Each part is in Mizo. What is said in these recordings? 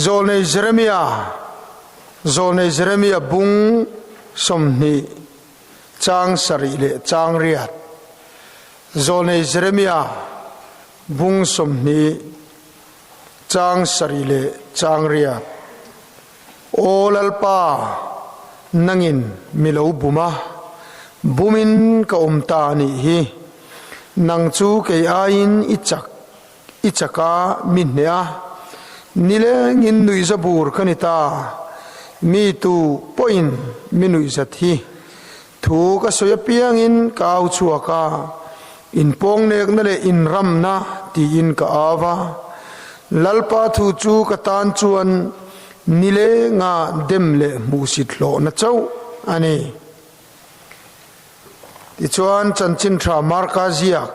Zawlnei Jeremia, Zawlnei Jeremia bung 20 chang sarih leh chang riat. Zawlnei Jeremia bung 20 chang sarih leh chang riat. Aw Lalpa, nangin mi lo bum a, bumin ka awm ta a nih hi. Nang chu kei aiin i chak, i chak a, mi hneh a. Nilengin nuihza bur ka ni ta, mi tu pawhin mi nuihzat hi. Thu ka sawi apiangin ka au chhuak a, inpawngnekna leh inramna tiin ka au a. Lalpa thu chu ka tan chuan nilenga dem leh hmuhsit hlawhna chauh a ni. Tichuan Chanchin Tha Marka ziak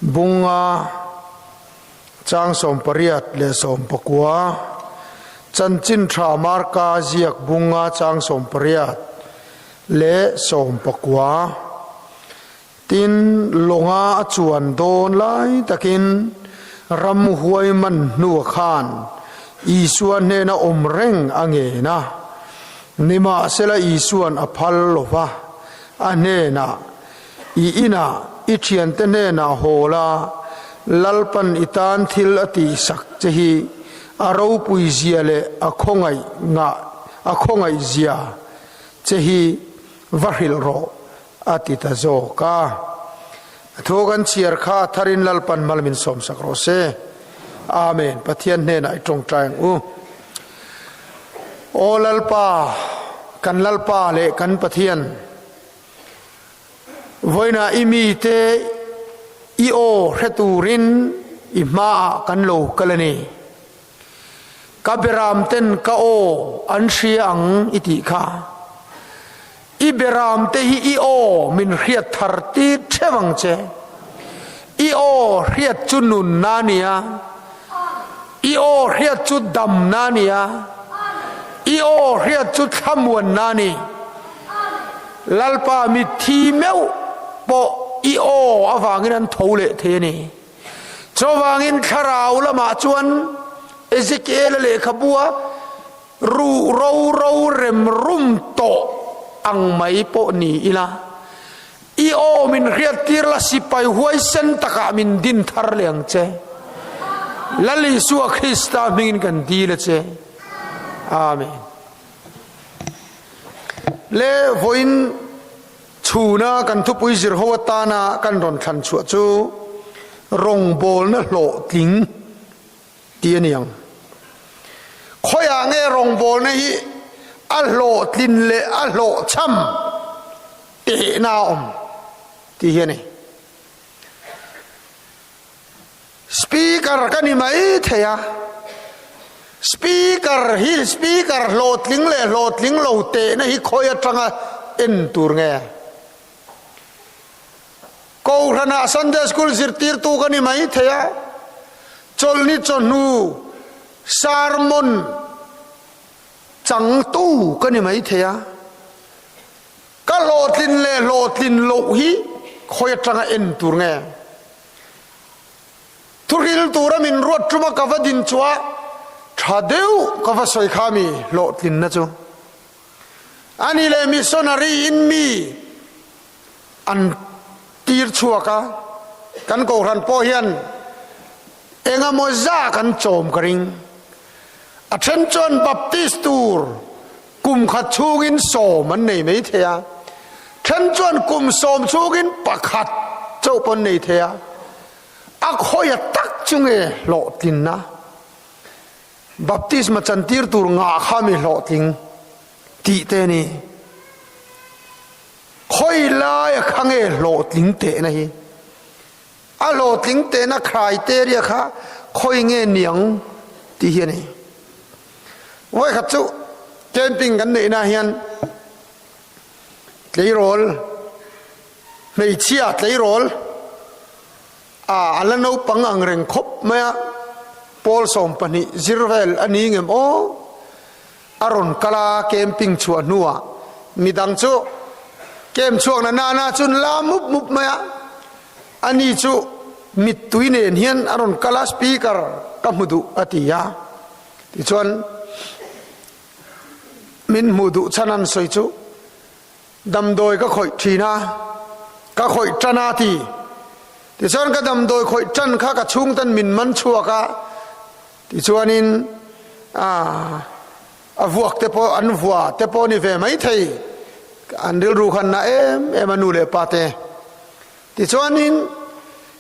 bunga Chang 18 leh 19, Chanchin Tha Marka ziak bunga chang 18 leh 19. Tin, lawnga a chuan dawn lai takin ramhuai man hnua khan Isua hnena awm reng a ngen a. Nimahsela Isuan a phal lo va, a hnenah, I inah i thiante hnenah haw la, Lalpan i tan thil a tihsak che hi a ropui zia leh a khawngaih ngah a khawngaih zia che hi va hrilh rawh, a ti ta zawk a. A thu kan chhiar kha a tharin Lalpan mal min sawmsak rawh se. Amen. Pathian hnenah i tawngtai ang u. Aw Lalpa, kan Lalpa leh kan Pathian, Vawiinah i mite i aw hre turin i hmaah kan lo kal a ni. Ka beramten ka aw an hria ang i tih kha. I beramte hi i aw min hriat thar tir theuh ang che. I aw hriat chu nunna a ni a, i aw hriat chu damna a ni a, i aw hriat chu thlamuanna a ni. Lalpa mitthi meuh pawh i aw avangin an tho leh thei a ni. Chuvangin thlarau lamah chuan Ezekiel-a lehkhabua ruh ro ro rem rum tawh ang mai pawh ni ila, i aw min hriattir la sipai huaisen takah min din thar leh ang che. Lal Isua Krista hmingin kan dil a che. Amen. Le vawiin chhuna kan thupui zir ho atana kan rawn thlan chhuah chu rawngbawlna hlawhtling ti a ni ang. Khawiah nge rawngbawlna hi a hlawhtlin leh a hlawhchham tehna a awm tih hi a ni. Speaker ka ni mai thei a, Speaker hi Speaker hlawhtling leh hlawhtling lo tehna hi khawi atanga en tur nge? Kohhranah Sunday School zirtirtu ka ni mai thei a, chawlhni chawhnu sermon changtu ka ni mai thei a, ka hlawhtlin leh hlawhtlin loh hi khawi atanga en tur nge? Thuhril tura min ruat tuma ka va din chua tha deuh ka va sawi kha mi hlawhtlinna chu a ni leh missionary in mi an tir chhuak a, kan kohhran pawh hian engemaw za kan chawm ka ring. A then chuan Baptist tur kum khat chhungin sawm an nei mai thei a, then chuan kum sawm chhungin pakhat chauh pawh an nei thei a, a khawia tak chu nge hlawhtlinna? Baptisma chantir tur ngah kha mi hlawhtling tih te a ni. Khawi laia kha nge hlawhtling tehna hi? A hlawhtling tehna criteria kha khawi nge niang tih hi a ni. Vawikhat chu camping kan neihna hian tleirawl hmeichhia tleirawl a a la naupang ang reng khawp mai a, pawl 12 zir vel a ni ngem aw a rawn kal a camping chhuah hnuah midang chu camp chhuak na nana chu an la mup mup mai a, ani chu mittui nen hian a rawn kal a speaker ka hmu duh a ti a. Tichuan min hmuh duh chhan an sawi chu damdawi ka khawih thin a, ka khawih tan a ti. Tichuan ka damdawi khawih tan kha ka chhungten min man chhuak a, tichuanin a vuak te pawh an vua te pawh ni ve mai thei, an rilru khan na em em a nu leh pa te. Tichuanin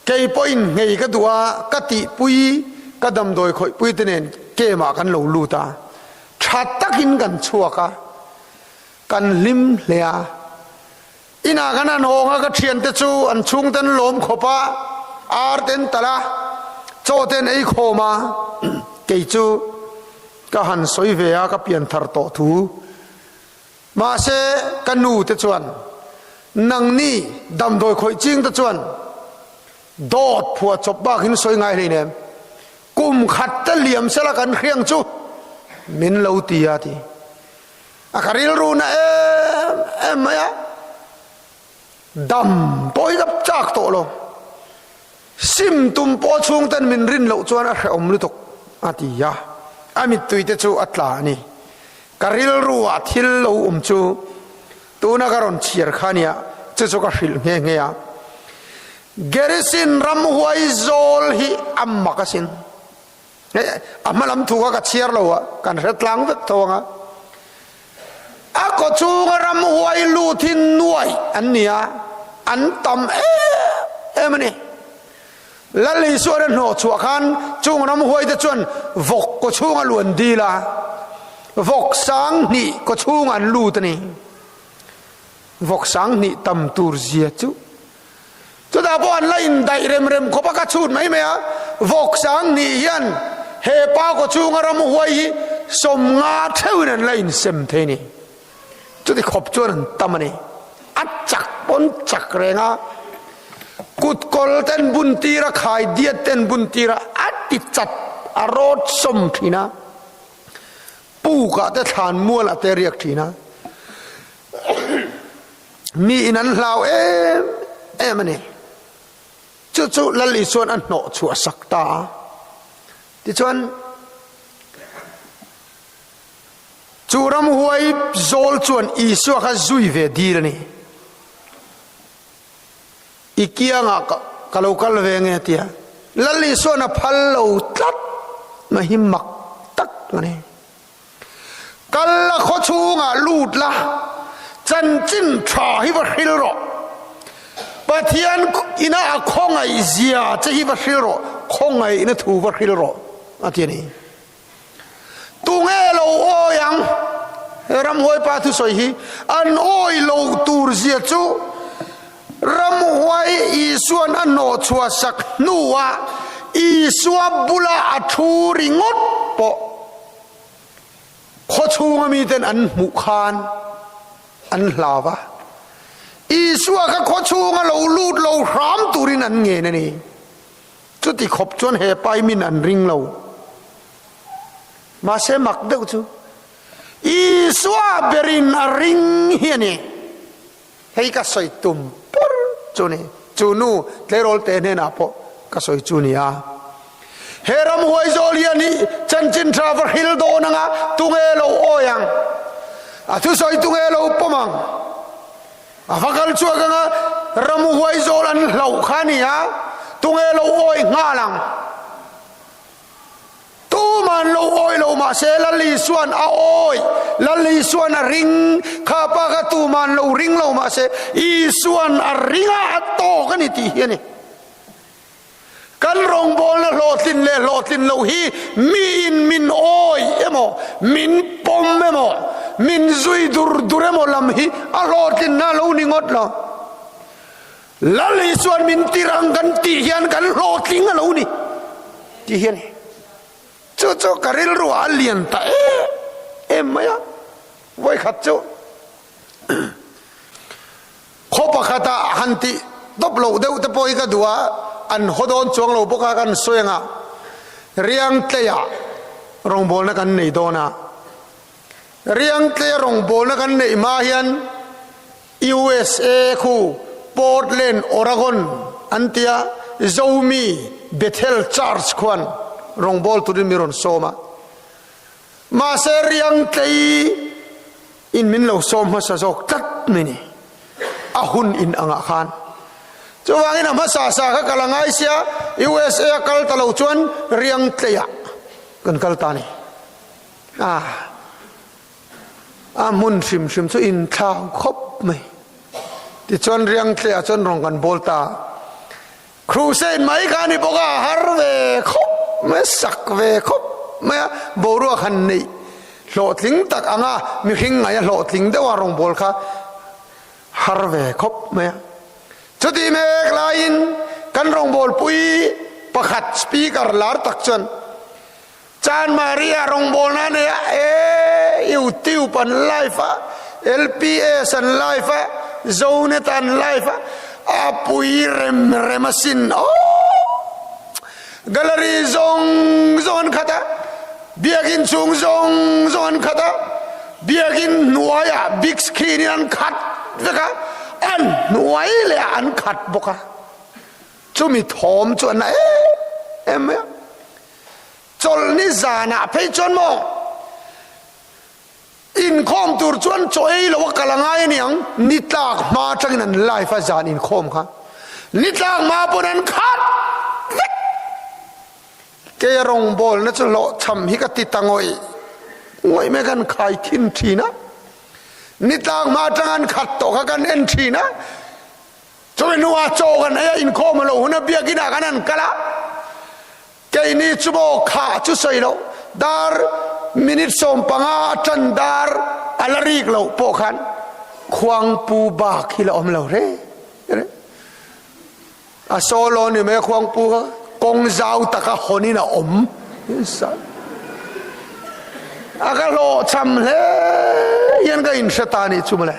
kei pawhin nghei ka duh a, ka tihpui, ka damdawi khawihpui te nen camp-ah kan lo lut a, tha takin kan chhuak a, kan hlim hle a. Inah kan han hawng a, ka thiante chu an chhungte an lawm khawp a, ar te an talh a, chaw te an ei khawm a, kei chu ka han sawi ve a, ka pianthar tawh thu. Mahse, ka nu te chuan, Nangni damdawi khawih ching te chuan dawt phuah chawp bak in sawi ngai hleinem, kum khat te liam sela kan hriang chu min lo ti a ti. A ka rilru na em em mai a, dam pawh hi ka chak tawh lo, sim tum pawh chhung ten min rin loh chuan a hrehawm lutuk a ti a, a mittui te chu a tla a ni. Ka rilru ah thil lo awm chu tuna ka rawn chhiar kha nia, chu chu ka hrilh nghe nghe a. Gerisin ramhuai zawl hi a mak asin. Hei a hma lam thu kha ka chhiar lo a, kan hre tlang vek tho ang a. A kaw chhunga ramhuai lut hi nuai an ni a, an tam em em a ni. Lal Isuan a hnawh chhuah khan chung ramhuai te chuan vawk kaw chhung a luan dil a, vawk 2000 kaw chhung an lut a ni. Vawk 2000 tam tur zia chu chutah pawh an la indaih rem rem khawp a, ka chhut mai mai a, vawk 2000 hian he pa kaw chhunga ramhuai hi 50 theuhin an la insem thei a ni. Chuti khawp chuan an tam a ni. A chak pawn chak reng a, kut kawl ten bun tir a, khai diat ten bun tir a, a ti chat a rawt sawm thin a, puk ah te thlan mual ah te riak thin a, mi in an hlau em em a ni. Chu chu Lal Isuan a hnawh chhuah sak ta a. Tichuan. Chu ramhuai zawl chuan Isua kha zui ve dil a ni. I kiangah ka lo kal ve nge tia Lal Isua'n a phal lo tlat mai hi mak tak a ni. Kal la khaw chhungah lut la, chanchin tha hi va hril rawh. Pathian ina a khawngaih zia che hi va hril rawh, khawngaihna thu va hril rawh a ti a ni. Tunge lo awi ang? He ramhuai pa thusawi hi an awi lo tur zia chu ramhuai Isua'n a hnawhchhuah sak hnuah Isua bula a thu ringawt pawh khaw chhunga miten an hmuh khan an hlau a. Isua kha khaw chhunga lo lut lo hram turin an ngen a ni. Chuti khawp chuan he pai min an ring lo. Mahse mak deuh chu Isua berin a ring hi a ni. Hei ka sawi tum pur chu ni. Chu nu tleirawl te hnenah pawh ka sawi chu ni a. He ramhuai zawl hian hi chanchin tha va hril dawn anga tunge lo awi ang? A thusawi tunge lo pawm ang? A va kal chhuak anga ramhuai zawl an hlauh kha a ni a, tunge lo awi nghal ang? Tuman lo awi lo mahse Lal Isuan a awi, Lal Isuan a ring, kha pa kha tuman lo ring lo mahse Isuan a ring a, a tawk a ni tih hi a ni. Kan rawngbawlna hlawhtlin leh hlawhtlin loh hi miin min awi emaw, min pawm emaw, min zui dur dur emaw lam hi a hlawhtlinna a lo ni ngawt lo. Lal Isuan min tir ang kan tih hian kan hlawhtling a lo ni tih hi a ni. Chu chu ka rilru ah a lian ta em em mai a, vawikhat chu. Khaw pakhatah han tih tawp loh deuh te pawh hi ka duh a, an haw dawn chuang lo bawk a kan sawi ang a, Riangtleiah rawngbawlna kan nei dawn a, Riangtleia rawngbawlna kan neih hma hian USA khu Portland, Oregon an tia Zomi Bethel Church khuan rawngbawlturin mi rawn sawm a. Mahse riangtlei in min lo sawm hmasa zawk tlat mai ni. A hun in angah khan. Chuvangin a hmasa sa kha kal a ngai sia, USA a kal ta lo chuan riangtleiah kan kal ta a ni. A a hmun hrim hrim chu inthlau khawp mai. Tichuan riangtleiah chuan rawn kan bawl ta a. Crusade mai kha a ni bawk a, a har ve khawp mai a, sak ve khawp mai a, boruak han neih hlawhtling tak anga mihring ngaih a hlawhtling deuh a rawngbâwl kha har ve khawp mai a. Chutih mek laiin kan rawngbâwlpui pakhat speaker lar tak chuan Chanmari-a rawngbâwlna a nei a, e YouTube an live a, LPS an live a, Zonet an live a, a pui rem rem asin aw! Gallery zawng zawng an khat a, biakin chhung zawng zawng an khat a, biakin hnuaiah big screen in an khat vek a, an hnuai leh ah an khat bawk a, chumi thawm chu a na em em mai a. Chawlhni zanah phei chuan maw inkhawm tur chuan chaw ei lo a kal a ngai a niang, ni tlak hma atangin an live a zan inkhawm kha ni tlak hma pawn an khat vek. Kei a rawngbawlna chu hlawhchham hi ka ti ta ngawih ngawih mai kan khai thin thin a, ni tlak hma atang an khat tawh kha kan en thin a. Chumi hnuah chaw kan ei a, inkhawm a lo hun a, biakinah kan han kal a, keini chu maw khah chu sawi loh, dar minute 15 a tan dar a la rik loh pawh khan khuangpu bak hi la awm lo reng reng. A solo ni mai a khuangpu kha kawng zau taka hawnin a awm. A ka hlawhchham hle hian ka inhre ta a nih chu mawle.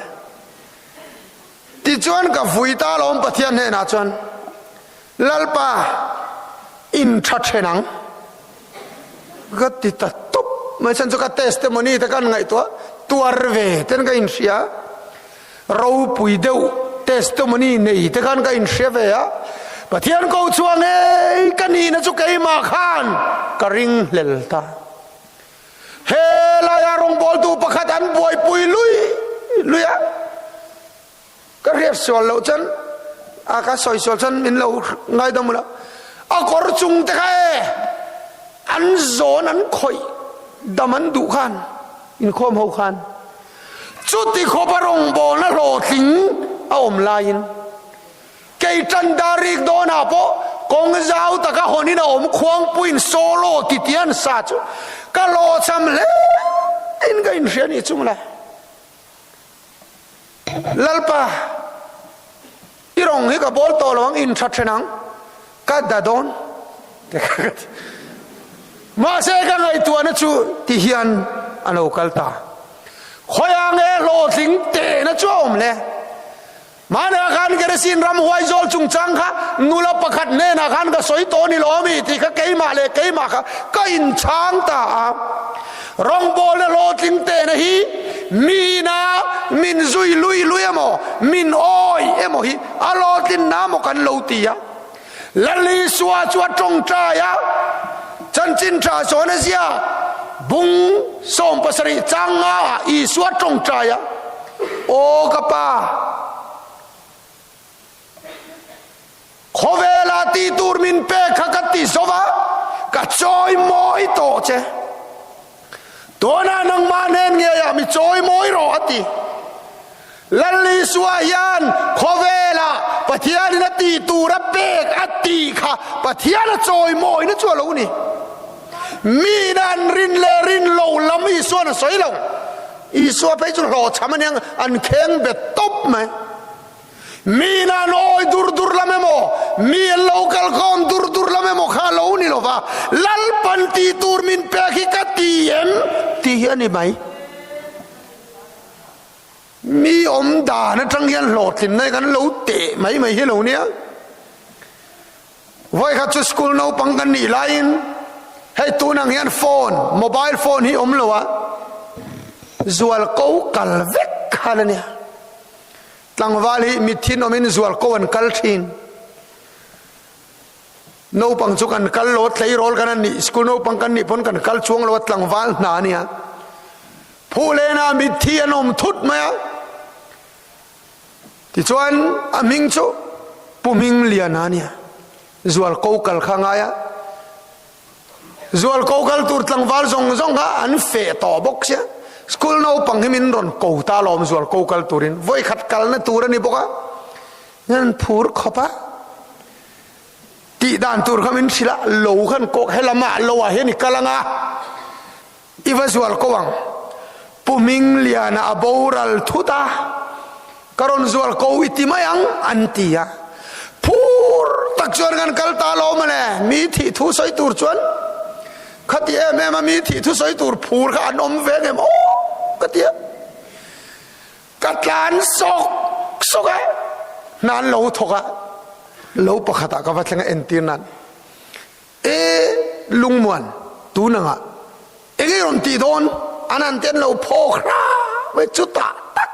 Tichuan ka vui ta alawm Pathian hnenah chuan, Lalpa, in tha then ang. Ka ti ta tawp mai chhan chu ka testimony te kan ngaihtuah tuar ve ten ka inhria, ropui deuh testimony nei te khan ka inhria ve a, Pathian ko chhuah ngei ka nihna chu keimah khan ka ringhlel ta. He laia rawngbawltu pakhat an buaipui lui lui a, ka hriat sual loh chuan a ka sawi sual chuan min lo ngaidam ula, a kawr chung te kha e an zawn an khawih dam an duh khan inkhawm ho khan chuti khawpa rawngbawlna hlawhtling a awm laiin Kei tan dar rik dawnah pawh kawng zau taka hawnin a awm khuangpuiin solo ti tih an sa chu ka hlawhchham hle in ka inhria nih chung le. Lalpa, i rawng hi ka bawl tawh lo ang, in tha then ang, ka da dawn te kha ka ti. Mahse ka ngaihtuahna chu ti hian a lo kal ta. Khawiah nge hlawhtling tehna chu a awm le? Mahni-ah khan Geresin ramhuai zawl chungchang kha nula pakhat hnenah khan ka sawi tawh ni lo ami tih kha keimah leh keimah kha ka inchhang ta a. Rawngbawlna hlawhtling tehna hi mina min zui lui lui emaw, min awi emaw hi a hlawhtlinna maw kan lo ti a. Lal Isua chu a tawngtai a, chanchin tha sawn a zia bung 70 chang nga ah Isua tawngtai a, Aw ka Pa, khawvela tih tur min pek kha ka ti zo va, ka chawi mawi tawh che. Tunah nangmah hnen ngeiah mi chawi mawi rawh a ti. Lal Isua hian khawvelah Pathianin a tih tur a pek a tih kha Pathian a chawimawina chu a lo ni. Miin an rin leh rin lo lam Isua'n a sawi lo. Isua phei chu hlawhchham a nia an kheng bet tawp mai. Miin an awi dur dur lam emaw, mi an lo kalkhawm dur dur lam emaw kha a lo ni lo va, Lalpan tih tur min pek hi ka ti em tih hi a ni mai. Mi awm dan atang hian hlawhtlinna hi kan lo teh mai mai hi lo nia. Vawikhat chu school naupang kan nih laiin hei tun ang hian phone, mobile phone hi awm lo a, zual ko kal vek khan a nia. Tlangval hi mithin awmin zual ko an kal thin. Naupang chu kan kal lo, tleirawl kan an nih, school naupang kan nih pawn kan kal chuang lo a, tlangval hna a nia. Phuhlena mitthi an awm thut mai a. Tichuan a hming chu Pu Hmingliana a nia. Zualko kal kha a ngai a. Zualko kal tur tlangval zawng zawng kha an feh tawh bawk sia. School naupang hi min rawn ko ta alawm zualko kal turin. Vawikhat kalna tur a ni bawk a. An phur khawp a. Tih dan tur kha min hrilh a, lo khan kawk helamah lo ah hian i kal ang a, i va zual ko ang. Pu Hmingliana a boral thut a, ka rawn zual ko i ti mai ang an ti a. Phur tak chuan kan kal ta lo mawle, mi thih thu sawi tur chuan khati em em a mi thih thu sawi tur phur kha an awm ve ngem aw ka ti a. Ka tlan sawk sawk a, hna an lo thawk a, lo pakhat ah ka va thleng a entir nan e lungmuan tun anga eng i rawn tih dawn an han ti an lo phawk hra mai chutah tak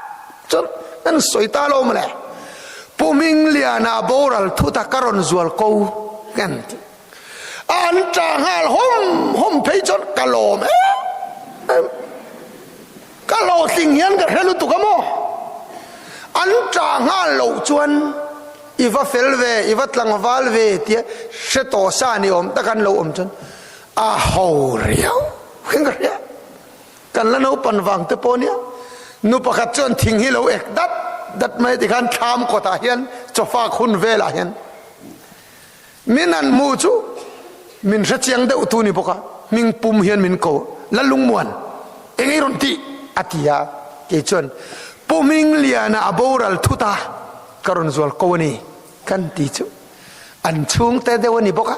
chuan an sawi ta lo mawle Pu Hmingliana boral thut a ka rawn zual ko an ti an tah nghal hawm hawm phei chuan ka lawm em em. Ka hlawhtling hian ka hre lutuk a maw? An ṭah nghal loh chuan i va fel ve, i va tlangval ve tia hre tawh sa ni awm tak an lo awm chuan a ho riau hian ka hria. Kan la naupan vang te pawh nia nu pakhat chuan thing hi lo ek dat dat mai tikhan thlam kawtah hian chawfak hun velah hian Min an hmuh chu min hre chiang deuh tu ni bawk a, hming pum hian min ko, Lalungmuan, eng ei rawn tih? a ti a, kei chuan, Pu Hmingliana a boral thut a, ka rawn zual ko a ni, kan ti chu an chhungte deuh a ni bawk a,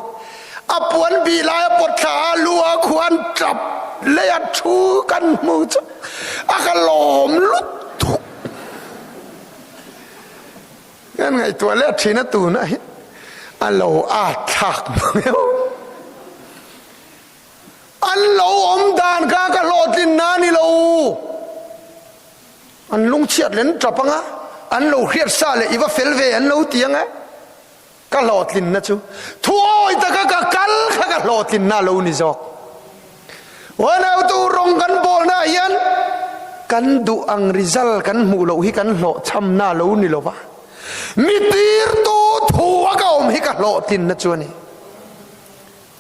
a puan bih lai a pawt thla a, lu a khuan tap lei a thu kan hmu chu a ka lawm lutuk. Kan ngaihtuah leh thin a tunah hi a lo at thlak mang An lo awm dan kha ka hlawhtlin na ni lo. An lungchhiat len tap anga an lo hriat sa leh i va fel ve an lo ti ang e. Ka hlawhtlin na chu thuawi taka ka kal kha ka hlawhtlin na lo ni zawk. Uanautu rawng kan bawlna ah hian kan duh ang result kan hmuh loh hi kan hlawhchhamna lo ni lova, mi tirtu thu a ka awm hi ka hlawhtlinna chu a ni.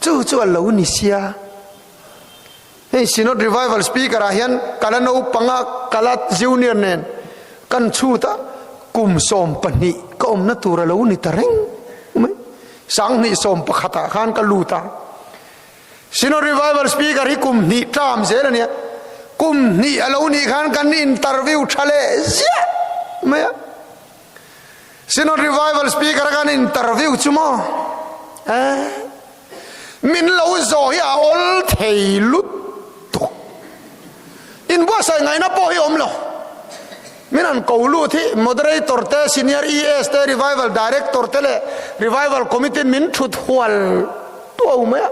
Chu chu a lo ni sia. Hei Synod Revival Speaker ah hian ka la naupang a, ka la junior nen kan chhut a, kum 12 ka awmna tur a lo ni ta reng mai. 2011 ah khan ka lut a. Synod Revival Speaker hi kum hnih term zel a nia. Kum hnih a lo nih khan kan interview tha leh ziah mai a. Synod Revival Speaker a kan interview chu maw eh min lo zawh hi a awl thei lutuk. Inbuatsaih ngaihna pawh hi awm lo. Min an ko lut hi Moderator te, Senior ES te, Revival Director te leh Revival Committee min thut hual tuau mai a.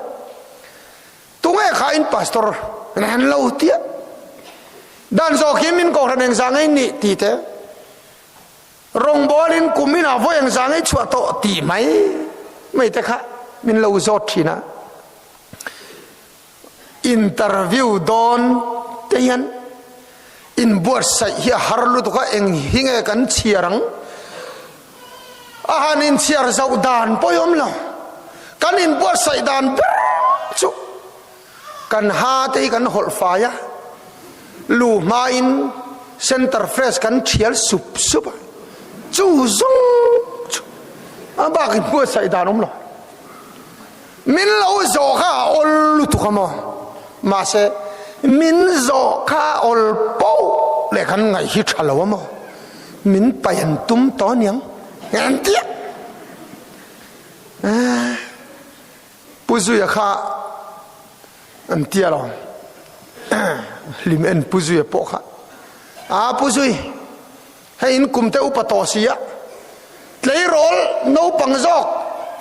Tunge kha in Pastor an lo tia. Dan zawk hi min kohhran engzah ngei nih ti te. Rawngbawl in kum in ah vawi engzah ngei chhuah tawh ti mai mai te kha min lo zawt thin a. Interview dawn te hian inbuatsaih hi a har lutuk a, eng hi nge kan chhiar ang? A han inchhiar zauh dan pawh i awm lo. Kan inbuatsaih dan ber chu kan ha te hi kan hawlh fai a, lu hmain center fresh kan thial sup sup a, chu zawng chu a bak inbuatsaih dan awm lo. Min lo zawh kha a awl lutuk a maw? Mahse, min zawh kha a awl poh leh kan ngaih hi tha lo a maw? Min paih an tum tawh aniang an ti a. Pu Zuia kha an ti a lo. Hlim en Pu Zuia pawh kha. A Pu Zui, Hei in kum te upa tawh si a, tleirawl naupang zawk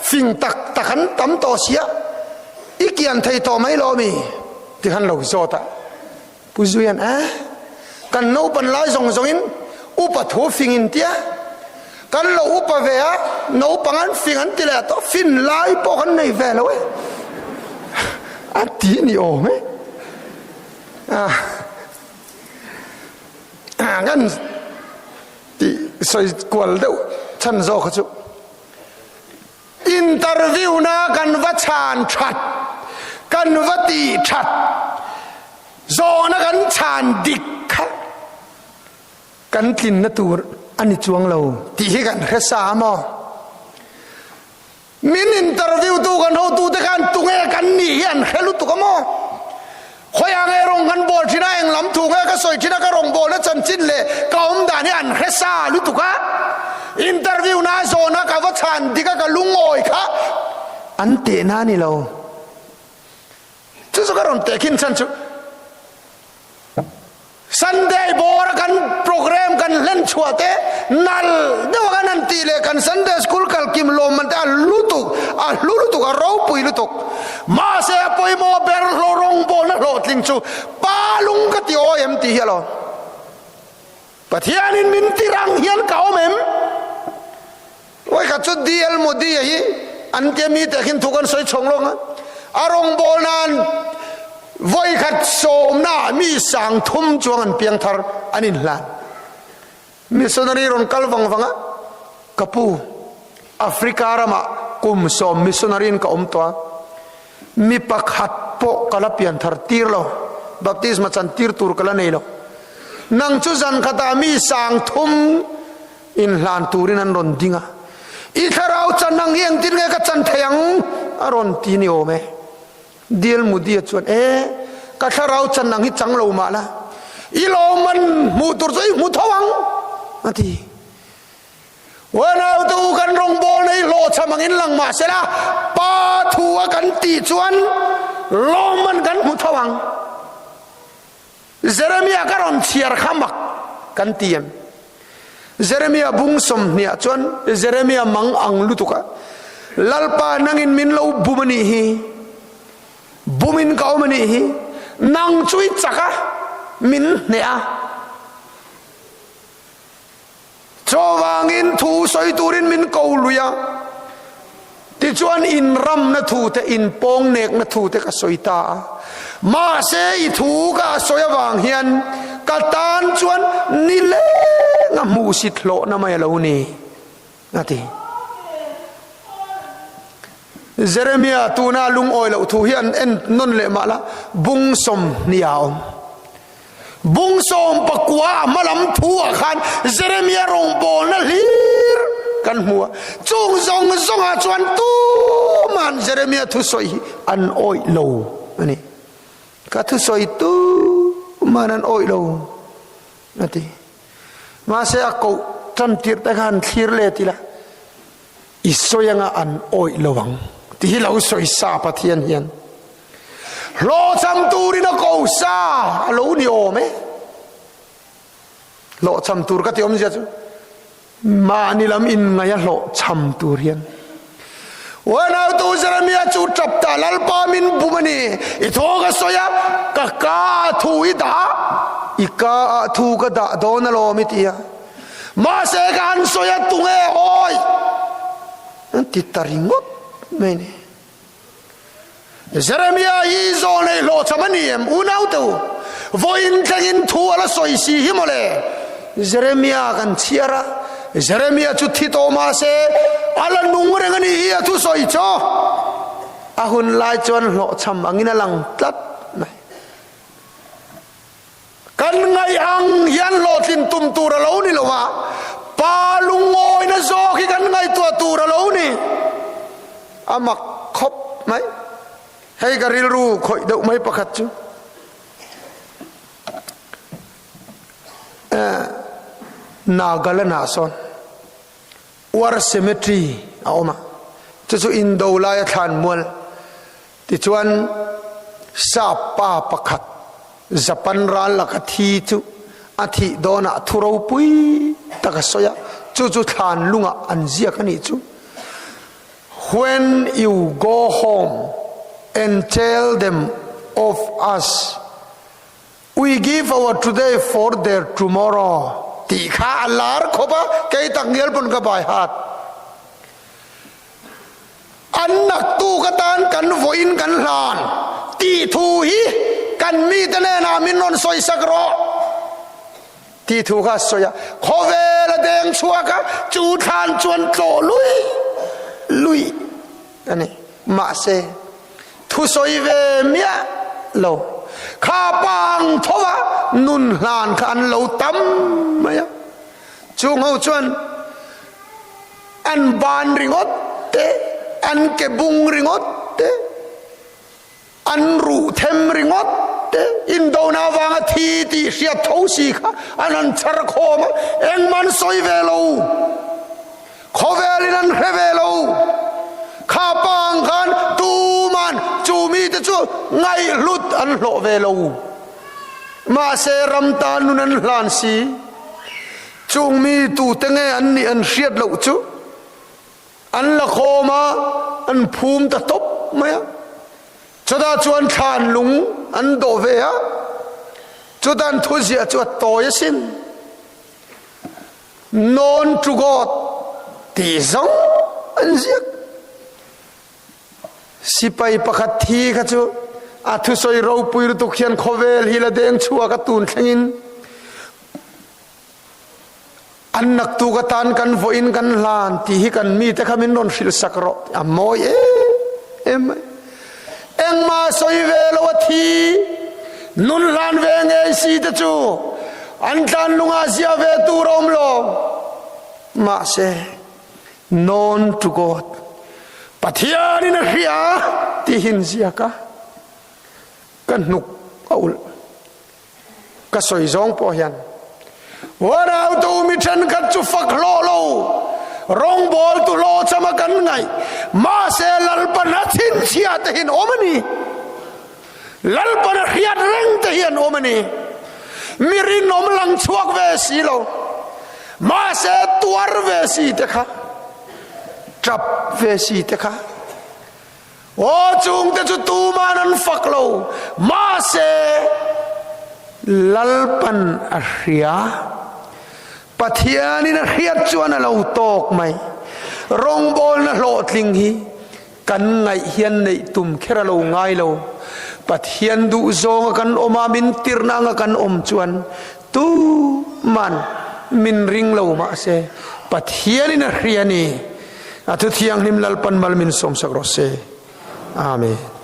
fing tak tak an tam tawh si a, i kian thei tawh mai lo mi? Ti khan lo zawt a. Pu Zuian, Eh, kan naupan lai zawng zawng in upa thu fing in tia, kan lo upa ve a, naupang an fing an ti leh tawh, fin lai pawh kan nei ve lo e, a ti ni awm e. Ah. Kan tih sawi kual deuh chhan zawk kha chu interview na kan va chhan that kan va tih that zawhna kan chhan dik kha kan tlinna tur a ni chuang lo tih hi kan hre sa maw? Min interview tu kan hotu te khan tunge kan nih hi an hre lutuk a maw? Khawiah nge rawng kan bawl thin a, eng lam thu nge ka sawi thin a, ka rawng bawlna chanchin leh ka awm dan hi an hre sa lutuk a. Interview na zawhna ka va chhan dik a, ka lungawi kha an tehna a ni lo. Chu chu ka rawn tehkhin chhan chu. Sunday bawra kan program kan hlen chhuah te nal deuh a kan han tih leh kan Sunday school kal kim lawmman te a lutuk a hlu lutuk a ropui lutuk. Mahse a pawimawh ber hlawh rawngbawlna hlawhtling chu pa lung ka ti awi em tih hi alawm. Pathianin min tir ang hian ka awm em? Vawikhat chu DL Modi-a hi an tia mi teh khin thu kan sawi chhawng lawng a, a rawngbâwl nan vawikhat sawmnaah mi 3000 chuang an piang thar an inhlan. Missionary rawn kal vang vang a, Ka pu, Africa ramah kum sawm missionary in ka awm tawh a, mi pakhat pawh ka la pian thar tir lo, baptisma chan tir tur ka la nei lo. Nang chu zan khatah mi 3000 Inhlan turin an rawn ding a, I thlarau chan ang hi engtin nge ka chan thei ang? a rawn ti ni awm e. Dil Mudia chuan, E, ka thlarau chan ang hi chang lo mah la, i lawmman hmuh tur chu i hmu tho ang, a ti. Uanau te u, kan rawngbawlna hi hlawhchham angin lang mah sela, Pa thu a kan tih chuan lawmman kan hmu tho ang. Jeremia ka rawn chhiar kha mak kan ti em? Jeremia bung sawmhniah chuan Jeremia mang ang lutuk a, Lalpa nangin min lo bum a nih hi, bumin ka awm a nih hi, nang chu i chak a, min hneh a. Chuvangin thu sawi turin min ko lui a, tichuan inramna thu te, inpawngnekna thu te ka sawi ta a. Mahse i thu ka sawi avang hian ka tan chuan nileng a hmuhsit hlawhna mai a lo ni, a ti. Jeremia tuna lungawi loh thu hi an en nawn leh mah la, bung 20 a awm. Bung 19 a hma lam thu ah khan Jeremia rawngbawlna hlir kan hmu a, chung zawng zawngah chuan tuma'n Jeremia thusawi hi an awih lo a ni. Ka thusawi tuma'n an awih lo a ti. Mahse a koh tan tirh te khan thlir let ila, I sawi anga an awih lo ang tih hi lo sawi sa Pathian hian hlawhchham turin a ko sa a lo ni awm e. Hlawhchham tur ka ti awmzia chu mahni lam inngaih a hlawhchham tur hian. Uanautu Jeremia chu tap ta Lalpa min bum a ni, i thaw ka sawi a, ka ka ah thu i dah a, i ka ah thu ka dah dawn alawm i ti a. Mahse ka han sawi a tunge awi an ti ta ringawt mai ni. Jeremia hi zawl nei hlawhchham a ni em unau te u? Vawiin thlengin thu a la sawi si hi mawle. Jeremia kan chhiar a, Jeremia chu thi tawh mahse a la nung reng a ni hi a thusawi chu. A hun lai chuan hlawhchham angin a lang tlat mai. Kan ngaih ang hian hlawhtlin tum tur a lo ni lo a, pa lungawina zawk hi kan ngaihtuah tur a lo ni. A mak khawp mai. Hei ka rilru khawih deuh mai pakhat chu. Nagaland ah sawn War Cemetery a awm a, chu chu Indo laia thlanmual Tichuan, Sap pa pakhat Japan ral laka thi chu a thih dawnah thu ropui tak a sawi a, chu chu thlan lungah an ziak a nih chu. When you go home and tell them of us, we give our today for their tomorrow tih kha a lar khawp a, kei tak ngial pawn ka bai hat. An naktuk atan kan vawiin kan hlan tih thu hi kan mite hnenah min rawn sawisak rawh. Tih thu kha a sawi a. Khawvel a deng chhuak a, chu thlan chuan tlawh lui lui a ni. Mahse, thusawi ve miah lo kha pa ang tho a nun hlan kha an lo tam mai a. Chung ho chuan an ban ringawt te, an ke bung ringawt te, An ruh them ringawt te indona avanga thi tih hriat tho si kha an han chhar khawm a, engmah an sawi ve lo, khawvelin an hre ve lo. Kha pa ang khan tuman chu mite chu ngaihhlut an hlawh ve lo. Mahse ram tan nun an hlan si. Chung mi tute nge an nih an hriat loh chu. An la khawm a, an phum ta tawp mai a. Chutah chuan thlan lung an dawh ve a, chutan thuziah chu a tawi asin. Known to God tih zawng an ziak. Sipai pakhat thi kha chu a thusawi ropui lutuk hian khawvel hi la deng chhuak a tun thlengin An naktuk atan kan vawiin kan hlan tih hi kan mite kha min rawn hrilh sak rawh a mawi em em mai. Engmah sawi ve lo a thi nun hlan ve ngei si te chu an tlan lungah ziah ve tur a awm lo. Mahse, known to God, Pathianin a hria tihin ziak a, ka hnuk a ulh. Ka sawi zawng pawh hian Uanautu mi thenkhat chu fak hlawh lo, rawngbawltu hlawhchama kan ngaih, mahse Lalpan a chhinchhiah te hian awm a ni. Lalpan a hriat reng te hian awm a ni. Mi rinawm lang chhuak ve si lo, mahse tuar ve si te kha, tap ve si te kha, Aw chungte chu tuman an fak lo, mahse Lalpan a hria. Pathianin a hriat chuan a lo tawk mai. Rawngbawlna hlawhtling hi kan ngaih hian neih tum kher a lo ngai lo. Pathian duh zawnga kan awm a, min tirhna anga kan awm chuan tuman min ring lo mahse Pathianin a hria a ni. A thu thianghlim Lalpan mal min sawmsak rawh se. Amen.